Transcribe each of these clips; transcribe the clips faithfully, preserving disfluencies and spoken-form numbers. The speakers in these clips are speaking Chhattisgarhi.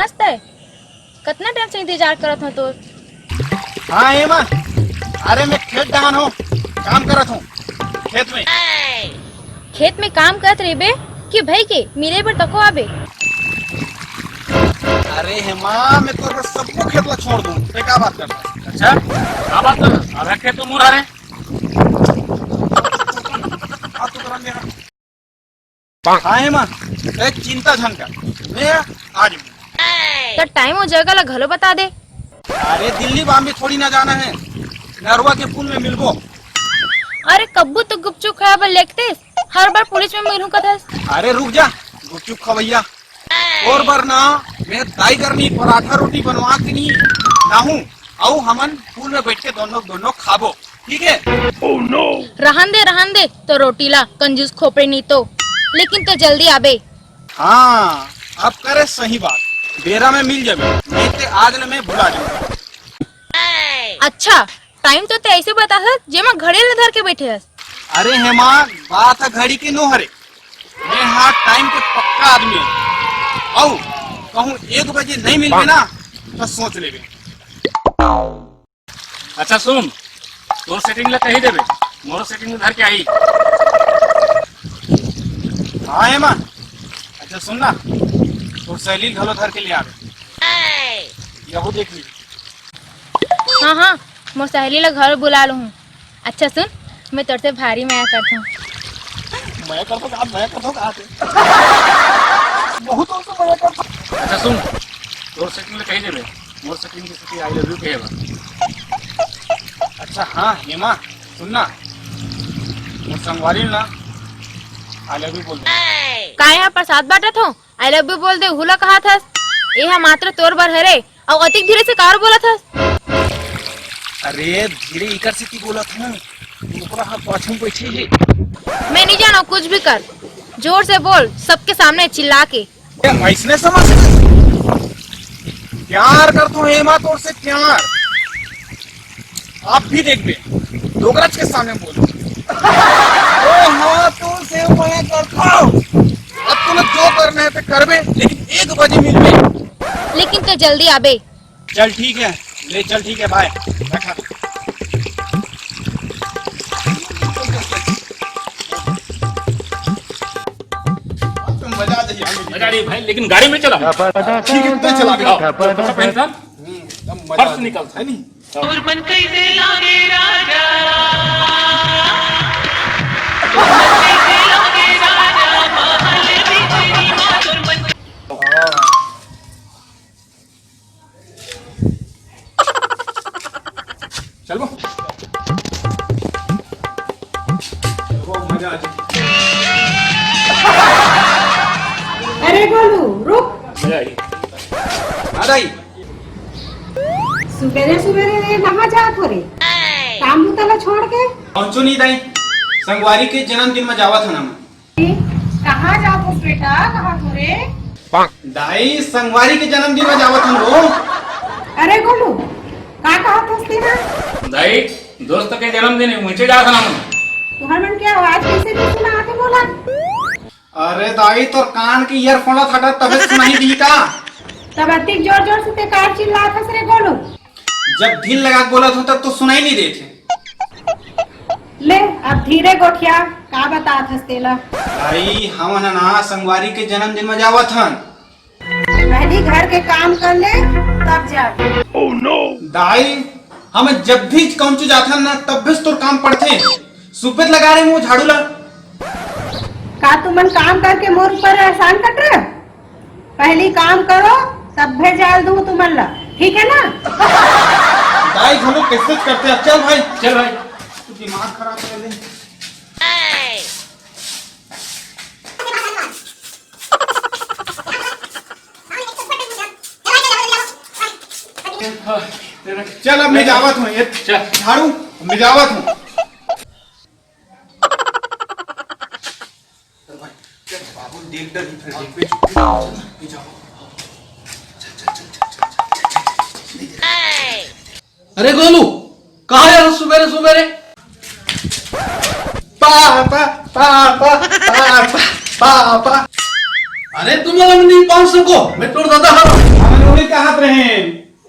मस्त है। कतना टाइम से इंतजार करत हूँ तोर। हाँ हेमा, अरे मैं खेत डहान हूँ, काम करत हूँ खेत में। खेत में काम करत रहिबे कि भाई के मिले बर तको आबे? अरे हेमा, मैं तोर बर सबको खेत ला छोड़ दूँ, ते का बात करता? अच्छा, का बात कर? आधा खेत तो मोर हरे। हाँ हेमा, ए, चिंता झन कर, मैं आ जाऊँ। त टाइम अउ जगह ला घलो बता दे। अरे दिल्ली बॉम्बे थोड़ी ना जाना है, नरवा के पुल में मिलबो। अरे कब्बू तो गुपचुप खाए बर लेगतेस, हर बार पुलिस में मिलहूँ कथस। अरे रुक जा, गुपचुप खवैया, तोर बर ना मैं दाई करनी पराठा रोटी बनवा के नहीं लाहूँ, अउ हमन पुल में बैठ के दोनों दोनों खाबो, ठीक है? रहन दे, रहन दे, तो रोटी ला कंजूस खोपड़ी नहीं तो, लेकिन ते जल्दी आबे। हाँ, अब करे सही बात, बेरा में मिल जाबे, नहीं ते आज न मैं भुला जाऊँ। अच्छा, टाइम तो ते ऐसे बताथस जेमा घड़ी ल धर के बैठे हस। अरे हेमा, बात ह घड़ी के नो हरे, मैं हा टाइम के पक्का आदमी हूँ। अउ कहूँ एक बजे नहीं मिलबे ना, तो सोच लेबे। अच्छा सुन, तोर सेटिंग ला कही देबे, मोरो सेटिंग ला धर के आही। हाँ हेमा, अच्छा सुन ना, तोर सहेली घलो धर के ले आबे, यहू देख ली। हाँ हाँ, मोर सहेली ला घर बुला लूँ। अच्छा सुन, मैं तोर से भारी मया करथूँ। मया करथूँ का, मया करथूँ का? बहुत तोर से मया करथूँ। अच्छा सुन, तोर सेटिंग ला कही देबे, मोर सेटिंग के सेटिंग आई लव यू कहे बा। अच्छा हाँ हेमा, सुन ना, मोर संगवारी ना आई लव यू बोल दे। काय हा प्रसाद बांटत हो? आई लव यू बोल दे, हुला कहा थस? ए हा मात्र तोर बर हरे, अउ अतिक धीरे से काबर बोलत हस? अरे धीरे इकर सेती बोलत हूँ, ओकरा हा पाछू में बैठे हे। मैं नहीं जानो, कुछ भी कर, जोर से बोल, सबके सामने चिल्ला के। ए, ऐसने समझ? प्यार करथूँ हेमा तोर से प्यार। आप भी देखबे, डोकराज के सामने बोल। ओ हाँ, तोर से मया करथूँ। अब तोला जो करना है ते करबे, लेकिन एक बजे मिलबे। लेकिन ते जल्दी आबे। चल ठीक है, ले चल ठीक है, बाय। रखा। मजा आ जाए। मजा आ रही है भाई, लेकिन गाड़ी में चला। ठीक है, मैं चला गया। आओ, तो कपड़ा पहन कर। हम्म, एकदम मजा आ फर्श जाए। निकल। है नहीं? चलबो। चलबो, मजा आ जाए। अरे गोलू, रुक। मजा आई। आ दाई। सुबेरे सुबेरे रे कहाँ जात हो रे? काम बुता ला छोड़ के? पहुँचो नहीं दाई, संगवारी के जन्मदिन में जावत हन हम। कहाँ जात हस बेटा, कहाँ हो रे? दाई, संगवारी के जन्मदिन में जावत हन वो। अरे गोलू, का कहत हस तेला? दाई, दोस्त के जन्मदिन है, मुझे जात हन हम। तुहर मन के आवाज कैसे नहीं सुना आते बोला? अरे दाई, तोर कान के ईयरफोन ला हटा, तबे सुनाई दी का? तब अतिक जोर जोर से ते का चिल्लात हस रे गोलू? जब धिन लगा के बोलत हूँ तब तो सुनाई नहीं देत हे। ले, अब धीरे गोठिया, का बतात हस तेला? भाई, हमन ह ना संगवारी के जन्मदिन में जावत हन। पहली घर के काम कर ले, तब जाबे। दाई, हम जब भी कौंचू जाथन ना, तब भी तोर काम पड़थे। सुपेत लगा रहे मुँह झाड़ू ला। का तुमन काम करके मोर ऊपर एहसान कट रहे? पहली काम करो, तब भेजाल दूँ तुमन ला, ठीक है ना? दाई घलो कैसे करते हैं? चल भाई, चल भाई। तू दिमाग खराब कर दे। चल, अब मैं जावत हूँ, ये चल। झाड़ू, मैं जावत हूँ। बाबू देख डर, फिर देख पे चुप। अरे गोलू, कहाँ यार सुबेरे सुबेरे? Papa, papa, papa, papa. अरे तुम लोग नहीं पहुंच सको, मैं तोर दादा हूँ।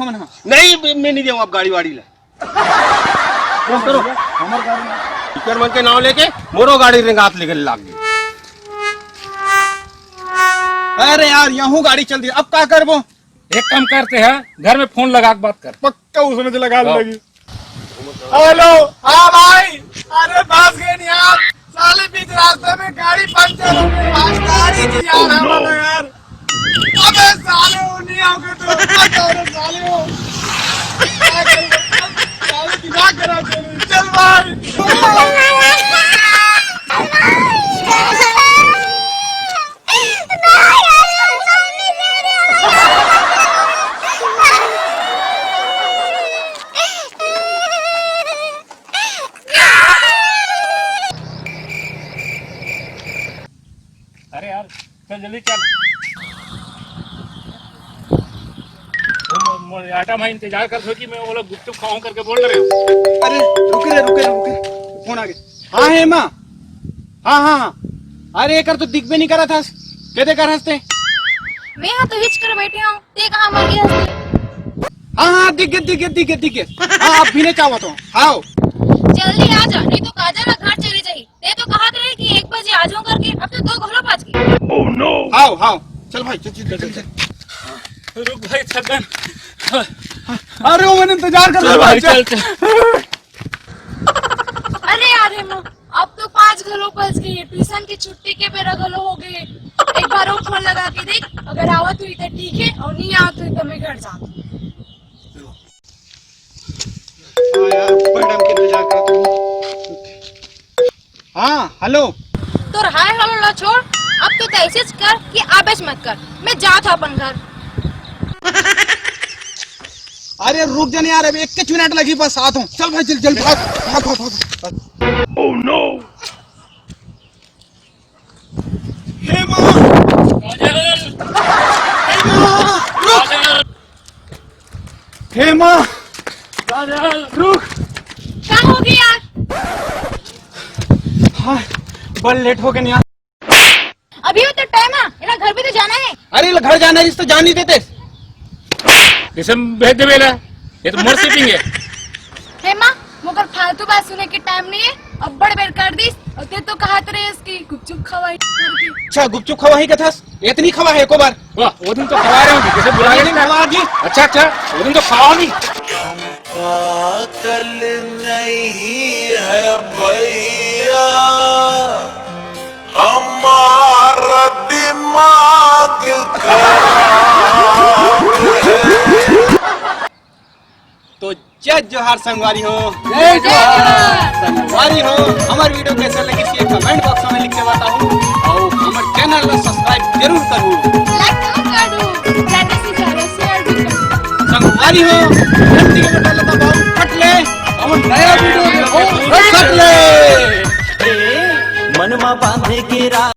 हमन हा। नहीं, मैं नहीं देवंव अब गाड़ी वाड़ी ला। फोन करो। हमर गाड़ी। टीचर मन के नाव लेके मोरो गाड़ी रेंगात लेके लाग गे। अरे यार, यहू गाड़ी चल दी, अब का करबो? एक काम करते हैं, घर में फोन लगा के बात कर। पक्का उसमें से लगा हाँ। लगी। हेलो, हाँ भाई, अरे फंस गए यार, साले बीच रास्ते में गाड़ी पंचर हो गई, भाई गाड़ी की यार, हम लोग यार, अबे साले वो नहीं आओगे तो, अबे साले वो, क्या करें? साले दिमाग खराब कर रहे हैं। चल भाई। अरे यार, चल जल्दी चल। मोर आटा में इंतजार करत हो कि मैं वो लोग गुपचुप खाऊं करके बोल रहे हो। अरे रुके रे, रुके रे, रुके रे। फोन आ गया। हाँ हेमा। हाँ, हाँ, हाँ। अरे एकर तो दिखबे नहीं करत हस। के दे कर हंसते? मैं हाँ तो हिच कर बैठे हूँ। ते कहाँ मर गया हंसते? हाँ, हाँ, दिख गए, दिख गए, दिख गए, दिख गए। हाँ, आप भी नहीं चाहो तो। हाँ। जल्दी आ जा, नहीं तो काजल ना घर चली जाही। ते तो कहा रहे कि एक बजे आ जाऊं करके, अब तो दो घलो बज गए। हाव, हाव। चल भाई, चल, चल, चल, चल। रुक भाई छगन। अरे वो मैंने इंतजार कर चल लिया। भाई, चल, चल। अरे यार हेमा, अब तो पाँच घलो बज गए, ट्यूशन की छुट्टी के बेरा घलो हो गए। एक बार वो फोन लगा के देख, अगर आवत हुई तो ठीक है, और नहीं आवत हुई तो मैं घर जाता हूँ। हाँ यार, मैडम के इंतजार करता हूँ। हाँ, हेलो। तोर हाय हेलो ला छोड़, अब तो तैसे कर कि आबेच मत कर, मैं जात हूँ अपन घर। अरे रुक जा ना यार, अभी एक मिनट लगी बस, आता हूँ। चल भाई, जल्दी, जल्दी भाग, भाग, भाग, भाग। हे माँ! हे माँ! रुक! का हो गया यार? हाँ, बड़ लेट हो गया यार। अभी हो तो टाइम है, इला घर भी तो जाना है। अरे, इला घर जाना है, इस तो जान नहीं देते। किसे भेज दे बेला, ये तो मोर शिपिंग है। हे माँ, मगर फालतू बात सुने के टाइम नहीं है। अब बड़ बेर कर दिस, और ते तो कहत रहे इसकी गुपचुप खवाही करके। अच्छा, गुपचुप खवाही कथस? इतनी खवा है एको बार? वाह, वो दिन तो खवा रहे हो जी, जैसे बुला रहे दिन खवा जी। अच्छा, अच्छा, वो दिन तो खाओ नहीं। अकल नहीं है भैया, हमारा दिमाग खराब है। तो जय जोहार संगवारी हो। जय जोहार। संगवारी हो, हमार वीडियो कैसे लगी, ये कमेंट बॉक्स में लिख के बताओ, और हमार चैनल को सब्सक्राइब जरूर करो। लाइक जरूर कर दो, ज्यादा से ज्यादा शेयर भी करो। संगवारी हो, घंटी के बटन लगा बहुत फट ले, और नया वीडियो में बहुत फट ले। मनमा बांधे के रा-